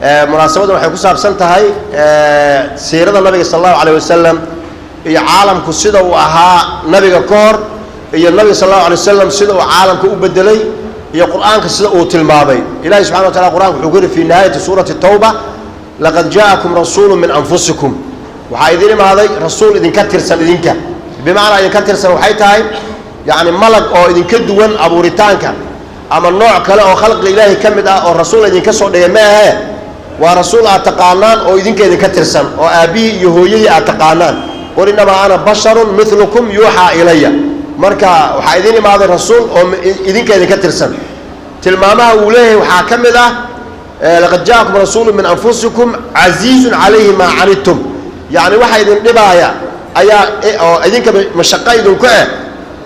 Munaasabaddan waxay ku saabsan tahay siirada nabiga sala allahu alayh wasalam iyo caalamku sida uu ahaa nabiga ka hor, iyo nabiga sal allahu alay wasalam sida uu caalamka u bedelay, iyo qur-aanka sida uu tilmaamay. Ilahi subxana wa tacala qur'anka wuxuu ku yidhi fi nihaayati suurati tawba: laqad jaa'akum rasuulu min anfusikum. Waxaa idin imaaday rasuul idinka tirsan idinka. Bimacnaa idinka tirsan waxay tahay yacni malag oo idinka duwan abuuritaanka ama nooc kale oo khalqiga ilaahay ka mid ah oo rasuul idinka soo dhigay ma ahee, waa rasuul aad taqaanaan oo idinka idinka tirsan oo aabbihii iyo hooyadii aad taqaanaan. Qul innamaa ana basharun milukum yuuxaa ilaya. Marka waxaa idin imaaday rasuul oo idinka idinka tirsan. Tilmaamaha uu leeyahay waxaa ka mid ah: laqad jaakum rasuulu min anfusikum casiizun calayhi maa canidtum. Yacni waxa idin dhibaaya ayaa oo idinka mashaqo idinku eh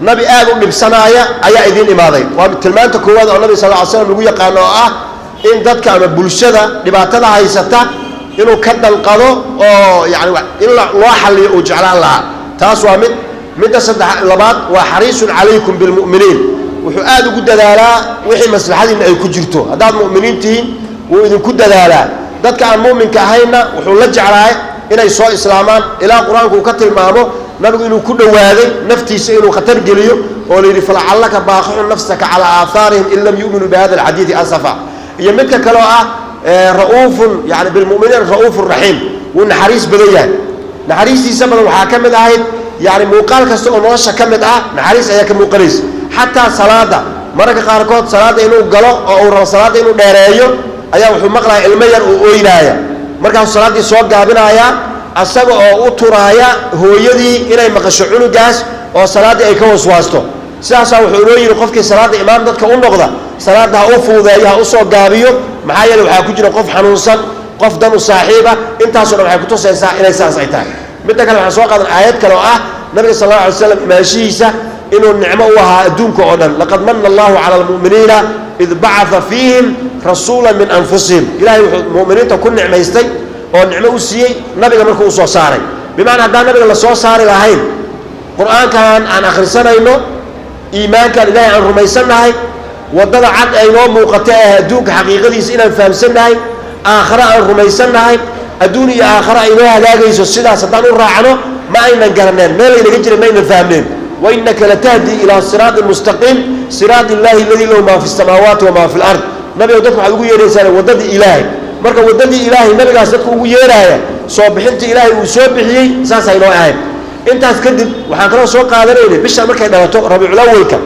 nabi aad u dhibsanaaya ayaa idin imaaday. Waa tilmaanta koowaad oo nabi sal ly slam lagu yaqaano, oo ah in dadka ama bulshada dhibaatada haysata inuu ka danqado oo yani in loo xalliyo uu jeclaan lahaa. Taas waa mid. Midda saddex labaad waa xariisun calaykum bilmu'miniin. Wuxuu aad ugu dadaalaa wixii maslaxadiinna ay ku jirto. Haddaad mu'miniin tihiin, wuu idinku dadaalaa. Dadka aan mu'minka ahaynna wuxuu la jeclaay inay soo islaamaan, ilaa qur-aanku uu ka tilmaamo nabigu inuu ku dhowaaday naftiisa inuu khatar geliyo, oo la yidhi: falacallaka baaqixun nafsaka calaa aahaarihim in lam yu'minuu bihada alxadiidi asafa. Iyo midka kale oo ah ra'uufun, yani bilmu'miniin ra'uufun raxiim. Wuu naxariis badan yahay. Naxariistiisa badan waxaa ka mid ahayd, yani muuqaal kasta oo nolosha ka mid ah naxariis ayaa ka muuqanaysa. Xataa salaada, mararka qaarkood salaadda inuu galo oo uu rabo salaadda inuu dheereeyo ayaa wuxuu maqlaya ilmo yar uu ooynaaya. Markaasuu salaaddii soo gaabinaaya, asaga oo u turaaya hooyadii inay maqasho cunugaas oo salaaddii ay ka waswaasto. Sidaasaa wuxuu inoo yidhi: qofkii salaadda imaam dadka u noqda, salaadda ha u fududeeyo, ha u soo gaabiyo, maxaa yeele waxaa ku jira qof xanuunsan, qof dan u saaxiiba. Intaaso dhan waxay kutusaysaa inay saas ay tahay. Midda kale, waxaan soo qaadan aayad kale oo ah nabiga sal alla alay slam imaanshihiisa inuu nicmo u ahaa adduunka oo dhan: laqad mana allahu cala almu'miniina id bacaa fiihim rasuula min anfusihim. Ilahay wuxuu mu'miniinta ku nicmaystay oo nicmo u siiyey nabiga markuu usoo saaray. Bimacnaa haddaan nabiga la soo saari lahayn, qur-aankan aan akhrisanayno, iimaankan ilahay aan rumaysannahay, waddada cad ay noo muuqata ee adduunka xaqiiqadiisa inaan fahamsannahay, aakhare aan rumaysannahay, adduun iyo aakhare ay noo hagaagayso, sidaas haddaan u raacno ma aynan garaneen meel aynaga jiran, ma aynan fahmeen. Wainaka latahdi ilaa siraatin mustaqiim, siraat illahi aladii lahu maa fi samaawaati wamaa fi lard. Nabigow, dadka waxaad ugu yeedhaysaan waddadii ilaahay. Marka waddadii ilaahay nabigaas dadka ugu yeeraaya, soo bixinta ilaahay uu soo bixiyey saasay noo ahayd. Intaas kadib waxaan kaloo soo qaadanaynay bisha markay dhalato, rabiiculawalka.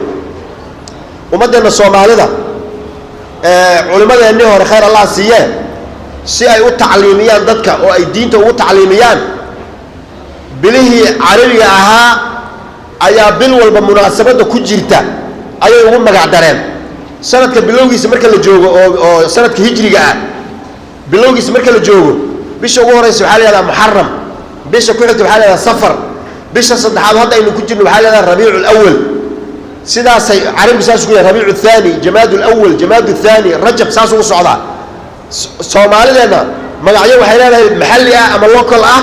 Ummaddeenna soomaalida, culimmadeennii hore khayr allah siiyee, si ay u tacliimiyaan dadka oo ay diinta ugu tacliimiyaan, bilihii carabiga ahaa ayaa bil walba munaasabadda ku jirta ayay ugu magac dareen. Sanadka bilowgiisa marka la joogo, oo sanadka hijriga ah bilowgiisa marka la joogo, bisha ugu horeysa waxaa la yihahdaa muxaram, bisha ku xigta waxaa la yihahdaa safar, bisha saddexaad hadda aynu ku jirno waxaa la yihahdaa rabiicu lawal. Sidaasay carabigu saas ku yahay: rabiicu thaani, jamaad lawal, jamaad thaani, rajab, saas ugu socdaa. Soomaalideenna magacyo waxay leedahay maxalli ah ama local ah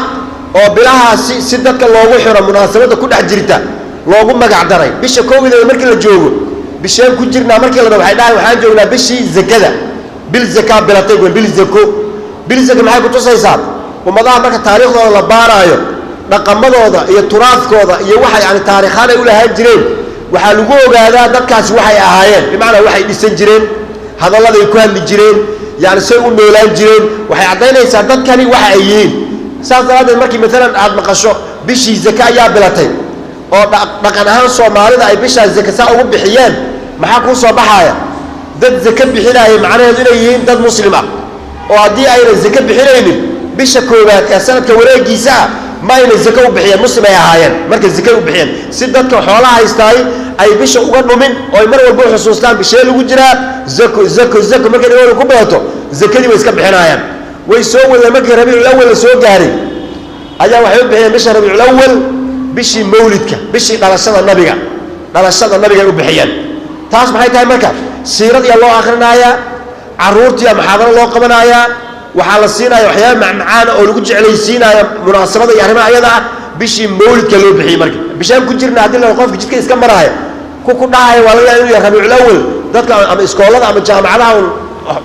oo bilahaasi si dadka loogu xiro munaasabadda ku dhex jirta loogu magac daray. Bisha koowideeda markii la joogo, bisheen ku jirnaa markii la dhaho, waxay dhahay: waxaan joognaa bishii zakada, bil zakaa bilatay. Bil zako, bil zaka maxay kutusaysaa? Ummadaha marka taariikhdooda la baaraayo, dhaqamadooda iyo turaadkooda iyo waxa yani taarikhaan ay u lahaan jireen, waxaa lagu ogaadaa dadkaasi waxay ahaayeen. Bimacnaa waxay dhisan jireen, hadalladay ku hadli jireen, yani say u noolaan jireen, waxay caddaynaysaa dadkani waxa ay yihiin. Saas daraaddeed markii maalan aad maqasho bishii zake ayaa bilatay, oo dhaqan ahaan soomaalida ay bishaa zake saa ugu bixiyeen, maxaa kuu soo baxaaya? Dad zake bixinaaya, macnaheedu inay yihiin dad muslim ah, oo haddii aynan zake bixinaynin bisha koowaad ee sanadka wareegiisa ah, ma aynan zake u bixiyeen. Muslim ay ahaayeen marka zake u bixiyeen, si dadka xoolaha haystaay ay bisha uga dhumin oo ay mar walba u xusuustaan bishee lagu jiraa. Zako, zako, zako markay dhawooda ku badato, zakadii way iska bixinaayaan. Way soo wadeen. Markii rabiicul awal la soo gaaray ayaa waxay u bixiyeen bisha rabiicul awal bishii mawlidka, bishii dhalashada nabiga. Dhalashada nabigay u bixiyeen. Taas maxay tahay? Marka siiradiyaa loo akhrinayaa carruurtiyaa, muxaadaro loo qabanayaa, waxaa la siinaya waxyaaba macmacaana oo lagu jeclaysiinaayo munaasabada iyo arrimaha ayada ah. Bishii mawlidka loo bixiyey. Marka bishaan ku jirna haddii la qofka jidka iska maraaya ku dhahaya, waa laga yaaba inuu yahay rabiicul awal. Dadka ama iskoolada ama jaamacadaha un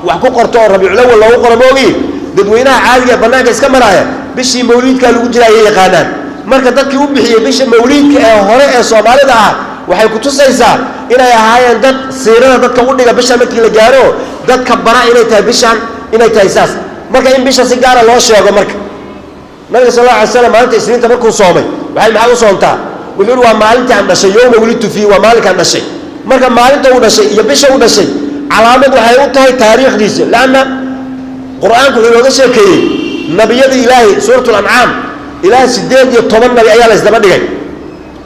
wax ku qorto oo rabiicul awal loogu qoro moogi. Dadweynaha caadiga ee bannaanka iska maraaya bishii mawliidkaa lagu jira ayay yaqaanaan. Marka dadkii u bixiyey bisha mawliidka ee hore ee Soomaalida ah waxay ku tusaysaa inay ahaayeen dad siirada dadka u dhiga bisha markii la gaaro, dadka bara inay tahay bishan, inay tahay saas. Marka in bisha si gaara loo sheego. Marka nabiga sal alla alay slam maalinta Isniinta markuu soomay, waxay maxaad u soontaa? Wuxuu uhi: waa maalintii aan dhashay, yowma wulidtu fiihi, waa maalinkaan dhashay. Marka maalinta uu dhashay iyo bisha uu dhashay calaamad waxay u tahay taariikhdiisa, lanna Qur-aanku wuxuu inooga sheekeeyey nabiyada Ilaahay. Suurat Lancaam ilaa 18 nabi ayaa la isdaba dhigay.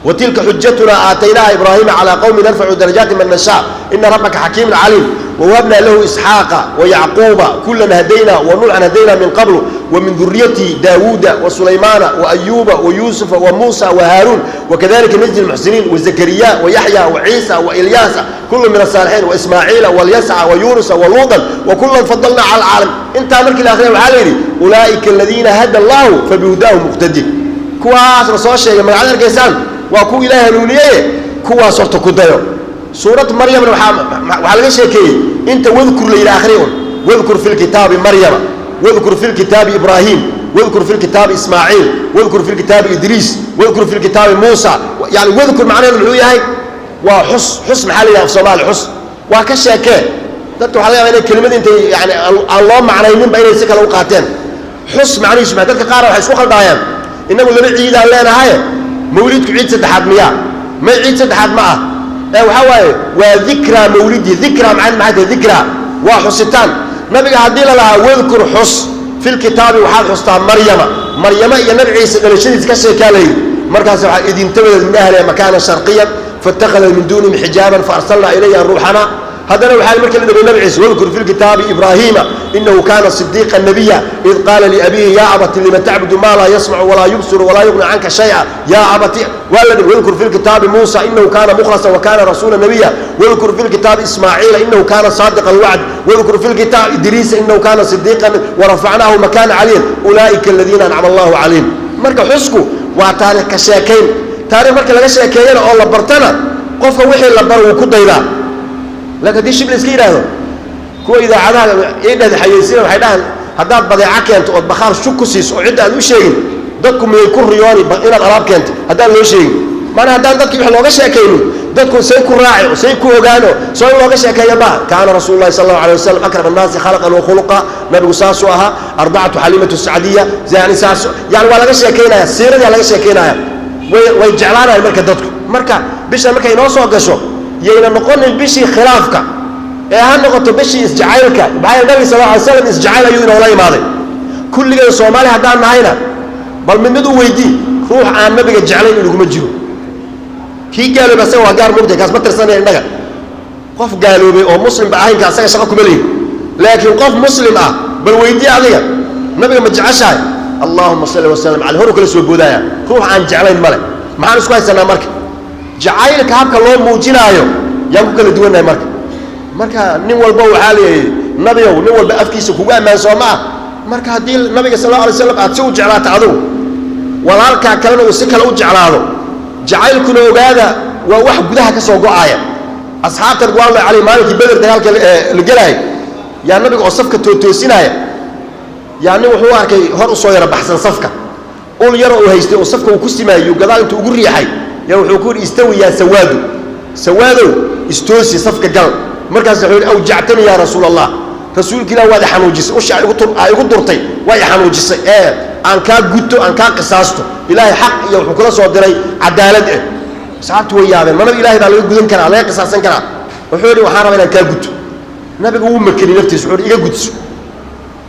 وتلك حجتنا آتيناها إبراهيم على قوم نرفع درجات من نشاء إن ربك حكيم عليم ووهبنا له إسحاق ويعقوب كلا هدينا ونوحا هدينا من قبل ومن ذريته داود وسليمان وأيوب ويوسف وموسى وهارون وكذلك نجزي المحسنين وزكريا ويحيى وعيسى وإلياس كل من الصالحين وإسماعيل واليسع ويونس ولوطا وكلا فضلنا على العالم. انت أمرك الآخرين وعليني أولئك الذين هدى الله فبهداهم مقتدي. kuwaas la soo sheegay magacada arkaysaan waa kuwa Ilaahay hanuuniyey, kuwaas horta ku dayo. Suurad Maryamna waxaa laga sheekeeyey inta wadkur la yidhi akhri un: wadkur fi lkitaabi Maryama, wadkur fi lkitaabi Ibraahim, wadkur fi lkitaabi Ismaaciil, wadkur fi lkitaabi Idriis, wadkur fi lkitaabi Muusa. Yani wadkur macnaheedu muxuu yahay? Waa xus. Xus maxaa la yidhaha af Soomaali? Xus waa ka sheekee. Dadka waxaa laga yabaa inay kelimad intay yani aan loo macnayninba inay si kale u qaateen. Xus macnihiisu maxay? Dadka qaar waxay isku khaldaayaan: innagu laba ciidaan leenahaye, mawliidku ciid saddexaad miyaa? May, ciid saddexaad ma ah ee waxaa waaye waa dikraa mawlidi. Dikraa macnaheed maxay tahay? Dikraa waa xusitaan nabiga. Haddii la lahaa wadkur, xus, filkitaabi, waxaad xustaa Maryama, Maryama iyo Nabi Ciise dhalashadiis ka sheekaa la yidhi. Markaas waxaa إذ انتبذت من أهلها مكانا شرقيا فاتخذت من دونهم حجابا فأرسلنا إليها روحنا. Haddana waxaa markii la dhigay nabi Ciise: واذكر في الكتاب إبراهيم إنه كان صديقا نبيا إذ قال لأبيه يا أبت لم تعبد ما لا يسمع ولا يبصر ولا يغني عنك شيئا يا أبت. واذكر في الكتاب موسى إنه كان مخلصا وكان رسولا نبيا. واذكر في الكتاب إسماعيل إنه كان صادق الوعد. واذكر في الكتاب إدريس إنه كان صديقا ورفعناه مكانا عليا أولئك الذين أنعم الله عليهم. Marka xusku waa taariikh ka sheekayn. Taarikh marka laga sheekeeyana oo la bartana, qofka wixii la baro wuu ku daydaa. Laakiin haddii shib la iska yidhaahdo, kuwa idaacadaha ii dhahda xayeysiina waxay dhahaan: haddaad badeeco keento ood bakhaar shug ku siiso oo cidda aad u sheegin, dadku miyay ku riyooni inaad alaab keento haddaan loo sheegin? Maanaa haddaan dadkii wax looga sheekaynin, dadku say ku raaci oo say ku ogaano? Soo in looga sheekeeya maaha. كان رسول الله صلى الله عليه وسلم أكرم الناس خلقا وخلقا. Nabigu saasuu ahaa. أرضعته حليمة السعدية. Yani saas yani waa laga sheekaynaya, siiradii laga sheekaynaya, way jeclaanayaan marka dadku. Marka bisha markay inoo soo gasho, yayna noqonin bishii khilaafka ee ha noqoto bishii isjacaylka. Maxaa yeele nabiga sal lla alay slam isjacayl ayuu inoola imaaday. Kulligeen Soomaali haddaan nahayna, bal mid mid u weydii, ruux aan nabiga jeclayn inaguma jiro. Kii gaaloobay asaga waa gaar, mugtay, kaas ma tirsanaya innaga. Qof gaaloobay oo muslimba ahaynka asaga shaqo kuma lihin, laakiin qof muslim ah bal weydii: adiga nabiga ma jeceshahay? اللهم صل وسلم عليه, horu kala soo boodaya. Ruux aan jeclayn male. Maxaan isku haysanaa marka? Jacaylka habka loo muujinaayo yaan ku kala duwannahay. Marka nin walba waxaa leeyahay nabiyow, nin walba afkiisa kugu ammaan, soo ma ah? Marka haddii nabiga sal alla alay slam aad si u jeclaato adigu, walaalkaa kalena uu si kale u jeclaado, jacaylkuna ogaada waa wax gudaha ka soo go'aaya. Asxaabta ridwanullahi caleyh maalinkii Beder dagaalka la gelaayay, yaa nabiga oo safka tootoosinaya, yaa nin wuxuu arkay hor usoo yara baxsan safka. Ul yaroo uu haystay oo safka uu ku simaayo gadaal intuu ugu riixay, yaa wuxuu ku yidhi: استو يا سواد, Sawaadow istoosi, safka gal. Markaas wuxuu yidhi: أوجعتني يا رسول الله, rasuulka Ilah waad i xanuujisay, usha aa igu durtay waa i xanuujisay, ee aan kaa guto, aan kaa qisaasto. Ilaahay xaq iyo wuxuu kula soo diray cadaalad eh. Asxaabtu way yaabeen: manaba Ilahay baa laga gudan karaa, laga qisaasan karaa? Wuxuu yidhi: waxaan rabaa inaan kaa guto. Nabiga wuu makenay naftiisa, wuxuu yidhi: iga gudso.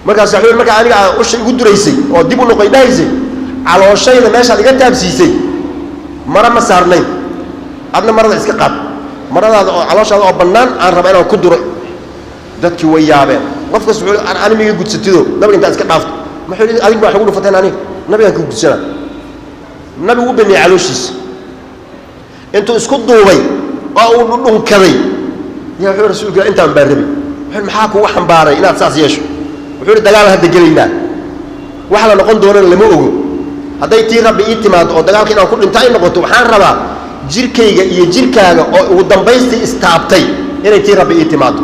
Markaas wuxuu yidhi: marka aniga aa usha igu duraysay oo dib u noqoy dhahaysay, calooshayda meeshaad iga taabsiisay mara ma saarnayn. Adna marada iska qaad, maradaada oo calooshaada oo bannaan aan rabaa inaan ku duro. Dadkii way yaabeen. Qof kas wuxuu ani miga gudsatido nabiga intaad iska dhaafto? Muxuu yidhi? Adigu baa wax ugu dhufateen, aniga nabigaan ka gudsana. Nabigu u baneeyey calooshiisa intuu isku duubay oo uu dhudhunkaday. Yaa wuxuu rasuulka intaan baa rabi. Wuxuu maxaa kugu xambaaray inaad saas yeesho? Wuxuu yidhi: dagaal hadda gelaynaa, wax la noqon doonana lama ogo. Hadday tii Rabbi ii timaado oo dagaalka inaan ku dhinta ay noqoto, waxaan rabaa jirkayga iyo jirkaaga oo ugu dambaystii istaabtay inay tii Rabbi ii timaado.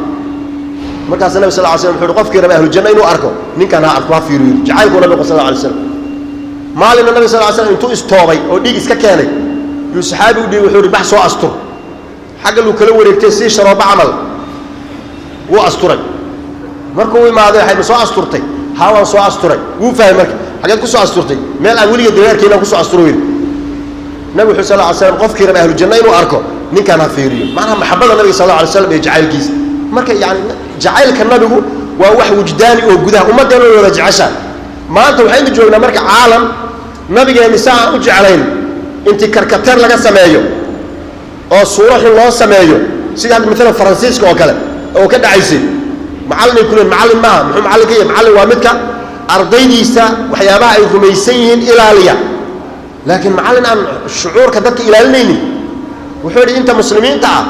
Markaas nabi sal ly slam wuxu uhi qofkii raba ahlujanna inuu arko ninkan ha arko, ha fiiriyo jacaylkuu nabigu sal lla alay slam. Maalinna nabi sal ly slam intuu istoobay oo dhiig iska keenay yuu saxaabi u dhiibay, wuxuu ihi bax soo astur. Xagga luu kala wareegtay sii sharooba camal wuu asturay. Markuu imaaday waxay ma soo asturtay? Haa, waan soo asturay. Wuu fahmay marka, xageed ku soo asturtay? Meel aan weliga dareerkayna ku soo asturo yidhi. Nabi wuxuu sal lla ly slam qofkii raba ahlujanna inuu arko ninkan ha fiiriyo. Macnaha maxabada nabiga sal alla alay slam iyo jacaylkiisa. Marka yani jacaylka nabigu waa wax wujdaani oo gudaha ummaddeena wada jeceshaa. Maanta waxaynu joognaa marka caalam nabigeenni sa aan u jeclayn intii karkateer laga sameeyo oo suuro xun loo sameeyo, sida hadda maalan Faransiiska oo kale oo ka dhacaysay. Macallinay ku leeyiin macallin maaha. Muxuu macallin ka yahay? Macallin waa midka ardaydiisa waxyaabaha ay rumaysan yihiin ilaaliya, laakiin macallin aan shucuurka dadka ilaalinaynin. Wuxuu yidhi inta muslimiinta ah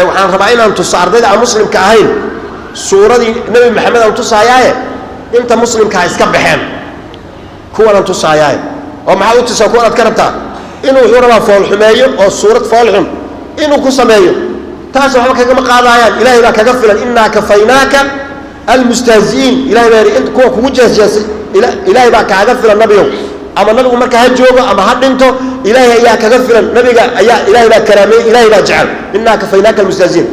waxaan rabaa inaan tuso ardayda aan muslimka ahayn suuradii Nebi Maxamed aan tusaayaaye, inta muslimkaa iska baxeen kuwanaan tusaayaaye. Oo maxaad u tusaa kuwan aad ka rabtaa? Inuu wuxuu rabaa foolxumeeyo oo suurad foolxun inuu ku sameeyo. Taas waxba kagama qaadaayaan, Ilaahay baa kaga filan. Innaa kafaynaaka almustahzi'iin, Ilahay baa yidhi kuwa kugu jeesjeesay Ilaahay baa kaaga filan nabiyow. Ama nabigu marka ha joogo ama ha dhinto, Ilaahay ayaa kaga filan nabiga, ayaa Ilaahay baa karaameeyey, Ilaahay baa jecel. Innaa kafaynaaka almustahzi'iin,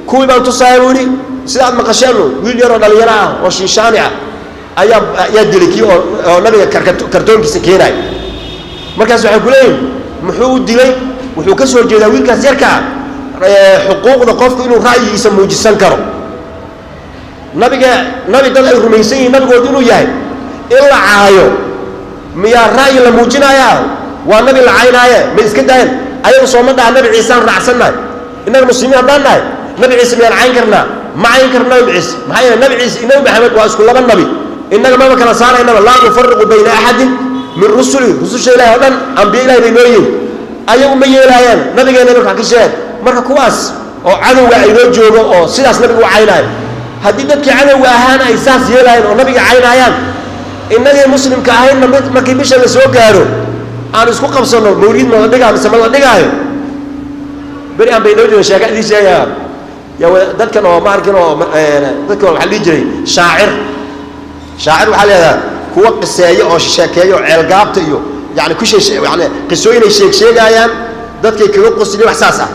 kuwii baan tusaaya buu yidhi. Sida aad maqasheen, wiil yaroo dhalinyaro ah oo shiishaani ah ayaa dilay kii oo nabiga kartoonkiisa keenaaya. Markaas waxay ku leeyihin muxuu u dilay? Wuxuu ka soo jeedaa wiilkaas yarka ah xuquuqda qofku inuu ra'yigiisa muujisan karo. Nabiga nabi dad ay rumaysan yihiin nabigood inuu yahay in la caayo miyaa ra'yi la muujinayaa? Waa nabi la caynaaye, ma iska daayeen? Ayagu sooma dhaha Nabi Ciisaan raacsannahay? Innaga muslimiin haddaan nahay, Nabi Ciise miyaan cayn karnaa? Ma cayn karna Nabi Ciise. Maxaa yeele Nabi Ciise iyo Nabi Maxamed waa isku laba nabi, innaga maba kala saaraynaba. Laa nufariqu bayna axadin min rusuli, rususha Ilahi oo dhan ambiye Ilahi bay noo yihin. Ayagu ma yeelaayaan nabigeena marka wax ka sheegaan. Marka kuwaas oo cadowga aynoo joogo oo sidaas nabiga u caynaayo, haddii dadkii cadowga ahaana ay saas yeelaayeen oo nabiga caynaayaan, innagii muslimka ahaynna markii bisha la soo gaaro aan isku qabsanno mawliid ma la dhigaa mise ma la dhigaayo. Beri aan bay noo jooga sheeka idiin sheegaya yaa dadkan oo ma arkin oo dadkan waxaa la dhihi jiray shaacir. Shaacir waxaa la yidhahdaa kuwa qiseeyo oo sheekeeyo oo ceelgaabta iyo yani ku shee yani qisooyin ay sheeg sheegaayaan dadkay kaga qosliyo, wax saas ah.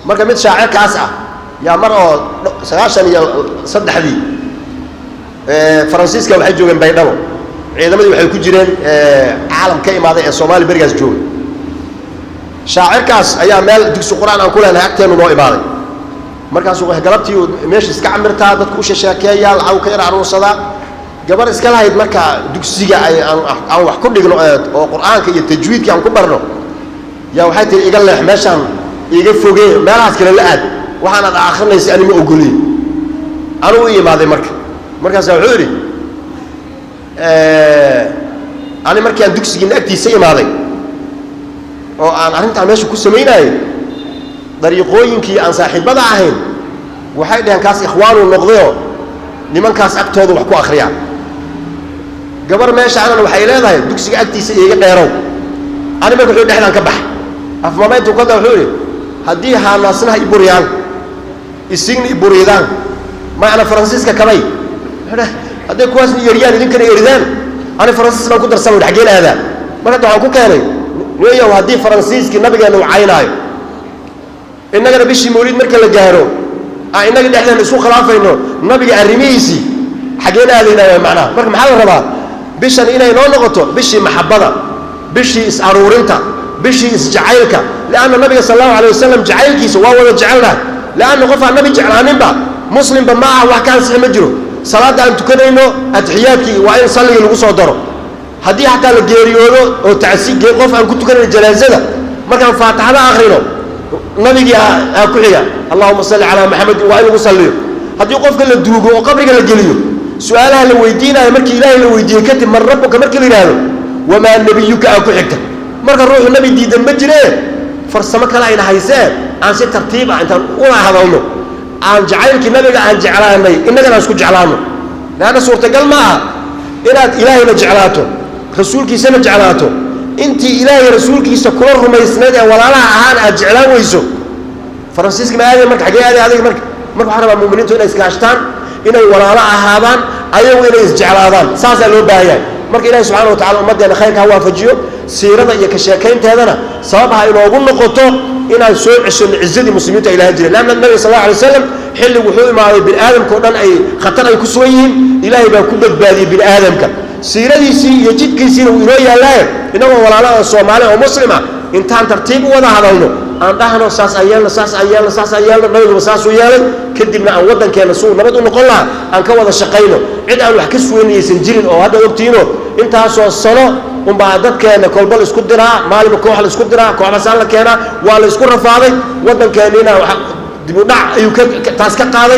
Marka mid shaacirkaas ah yaa mar oo 93-dii Faransiiska waxay joogeen Baydhabo. Ciidamadii waxay ku jireen caalam ka imaaday ee Soomaaliya berigaas joogay. Shaacirkaas ayaa meel dugsi qur-aan aan ku leenahay agteenu noo imaaday. Markaasuu galabtii meesha iska camirtaa, dadku u shesheekeeyaa, lacag ka yar aruursadaa. Gabar iska lahayd marka dugsiga ay aan wax ku dhigno oo qur-aanka iyo tajwiidka aan ku barno yaa waxay tihi iga leex meeshaan, iga fogee, meelahaas kale la aad, waxaan aad akhrinaysa ani ma ogoliye. Anuu u imaaday marka, markaasaa wuxuu yidhi ani markii aan dugsigiina agtiisa imaaday oo aan arrintaan meesha ku samaynaayey, dariiqooyinkii aan saaxiibada ahayn waxay dhaheen kaas ikhwaanuu noqdayoo nimankaas agtooda wax ku akhriyaa. Gabar meesha anan waxay leedahay dugsiga agtiisa iiga dheerow. Ani marka wuxuu dhexdaan ka baxay afmamayntu kada wuxuu yidhi haddii haanaasnaha i buriyaan isigna i buriidaan macna Faransiiska kabay hadday kuwaasna yeryaan idinkana eridaan, ani Faransiis baan ku darsan wuhi, xaggeen aadaa? Marka hadda waxaan ku keenay niyow haddii Faransiiskii nabigeena uu caynaayo, innagana bishii mawliid marka la gaaro aan innaga dhexdeena isku khilaafayno nabiga arrimihiisii, xaggeen aadaynaa? Waay macnaha. Marka maxaa la rabaa? Bishan inay noo noqoto bishii maxabada, bishii is-aruurinta, bishii isjacaylka, lianna nabiga sal allahu alay wasalam jacaylkiisa waa wada jecelnahay. Lianna qof aan nabi jeclaaninba muslimba ma aha, wax ka ansixi ma jiro. Salaadda aan tukanayno atixiyaadkii waa in salligii lagu soo daro. Haddii xataa la geeriyoodo oo tacsi qof aan ku tukanayno janaasada, markaan faatixada akhrino nabigii aa ku xiga, allahuma salli calaa Maxamedin, waa in lagu salliyo. Haddii qofka la duugo oo qabriga la geliyo, su-aalaha la weydiinayo markii Ilaahay la weydiiyey kadib, man rabbuka markii la yidhaahdo, wamaa nebiyuka aa ku xigta. Marka ruuxu nabi diidan ma jiree, farsamo kale ayna haysee aan si tartiib ah intaan una hadalno aan jacaylkii nabiga aan jeclaanay innagana aan isku jeclaano. Leanna suurtagal ma aha inaad Ilaahayna jeclaato, rasuulkiisana jeclaato, intii Ilaahay rasuulkiisa kula rumaysnayd ee walaalaha ahaan aad jeclaan weyso. Faransiiska ma aaday marka? Xaggee aaday adiga marka? Marka waxaan rabaa mu'miniintu inay iskaashtaan, inay walaalo ahaadaan, ayagu inay isjeclaadaan, saasaa loo baahan yahay. Marka Ilahi subxana wa tacala ummaddeena khayrka ha waafajiyo. Siirada iyo ka sheekaynteedana sabab ha inoogu noqoto inaan soo ceshano cizadii muslimiintu ay lahaan jireen, leanna nabiga sal alla alay waslam xilli wuxuu imaaday bini aadamka o dhan ay khatar ay ku sugan yihiin. Ilaahay baa ku badbaadiyey bini aadamka. Siiradiisii iyo jidkiisiina wuu inoo yaallaaye, inagoo walaalo oo Soomaali oo Muslima, intaan tartiib u wada hadalno, aan dhahno saas aan yeelno, saas aan yeelno, saas aan yeelno, nabiguba saasuu yeelay. Kadibna aan waddankeenna suu nabad u noqon lahaa aan ka wada shaqayno. Cid aan wax ka sugaynaysan jirin oo hadda ogtiino intaasoo sano unbaa dadkeenna kolba la isku diraa, maalinba koox la isku diraa, kooxdasaan la keenaa, waa la isku rafaaday. Waddankeenniina dib u dhac ayuu taas ka qaaday.